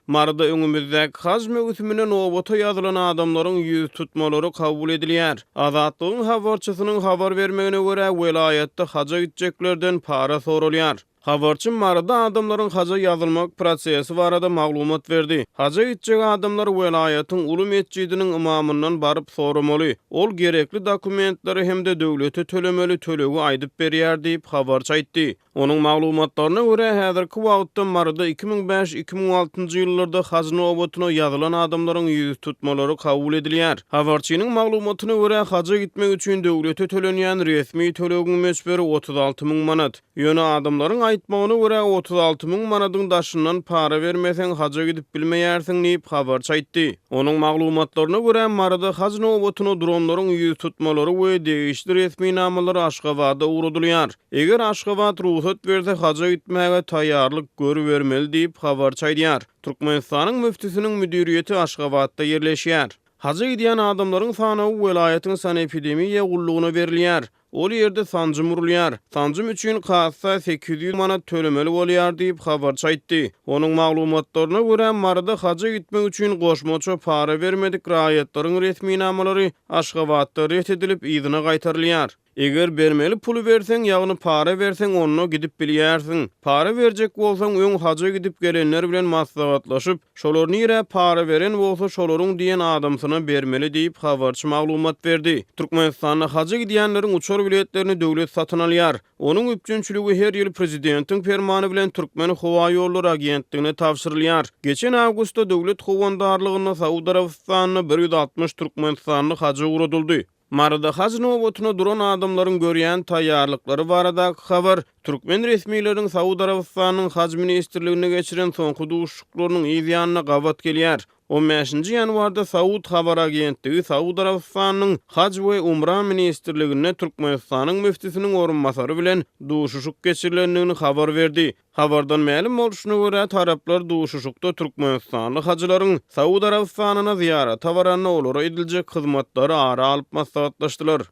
Maryda öňümizdäki haj möwsümine nobata ýazylan adamlaryň ýüztutmalary kabul edilýär. Azatlygyň habarçysynyň habar bermegine görä, welaýatda haja gitjeklerden para soralýar. Habarçy Maryda adamlaryň haja ýazylmak prosesi barada maglumat berdi. Haja gitjek adamlar welaýatyň uly metjidiniň ymamyndan baryp soramaly. Ol gerekli dokumentleri hem-de döwlete tölemeli tölegi aýdyp berýär diýip, habarçy aýtdy. Onuň maglumatlaryna görä, häzirki wagtda Maryda 2005, 2006-njy ýyllarda haj nobatyna ýazylan adamlaryň ýüztutmalary kabul edilýär. Habarçynyň maglumatyna görä, haja gitmek üçin döwlete tölenýän resmi tölegiň möçberi 36 müň manat. Ýöne adamlaryň aýtmagyna görä, 36 müň manadyň daşyndan para bermeseň haja gidip bilmeýärsiň diýip, habarçy aýtdy. Onuň maglumatlaryna görä, Maryda haj nobatyna duranlaryň ýüztutmalary we degişli resminamalary Aşgabada ugradylýar. Eger Aşgabat rugsat berse haja gitmäge taýýarlyk görübermeli diýip, habarçy aýdýar. Türkmenistanyň müftüsiniň müdiriýeti Aşgabatda ýerleşýär. Haja gidýän adamlaryň sanawy welaýatyň sanepidemiýa gullugyna berilýär. Ol ýerde sanjym urulýar. Sanjym üçin kassa 800 manat tölemeli bolýar diýip, habarçy aýtdy. Onuň maglumatlaryna görä, Maryda haja gitmek üçin goşmaça para bermedik raýatlaryň resminamalary Aşgabatda ret edilip, yzyna gaýtarylýar. Eger bermeli puly berseň, ýagny para berseň, onda gidip bilýärsiň. Para berjek bolsaň, öň haja gidip gelenler bilen maslahatlaşyp, şolar nirä para beren bolsa, şolaryň diýen adamsyna bermeli diýip, habarçy maglumat berdi. Türkmenistanda haja gidýänleriň uçar biletlerini döwlet satyn alýar. Onuň üpjünçiligi her ýyl prezidentiň permany bilen Türkmenhowaýollary agentligine tabşyrylýar. Geçen awgustda döwlet howandarlygynda Saud Arabystanyna 160 türkmenistanly haja ugradyldy. Maryda haj nobatyna duran adamlaryň görýän taýýarlyklary baradaky habar türkmen resmileriniň Saud Arabystanynyň Haj ministrliginde geçiren soňky duşuşyklarynyň yz ýanyna gabat gelýär. On bäşinji ýanwarda Saud habar agentligi Saud Arabystanynyň Haj we Umra ministrliginde Türkmenistanyň müftüsiniň orunbasary bilen duşuşyk geçirilendigini habar berdi. Habardan mälim bolşuna görä, taraplar duşuşykda türkmenistanly hajylaryň Saud Arabystanyna zyýarata baranda olara ediljek hyzmatlary ara alyp maslahatlaşdylar.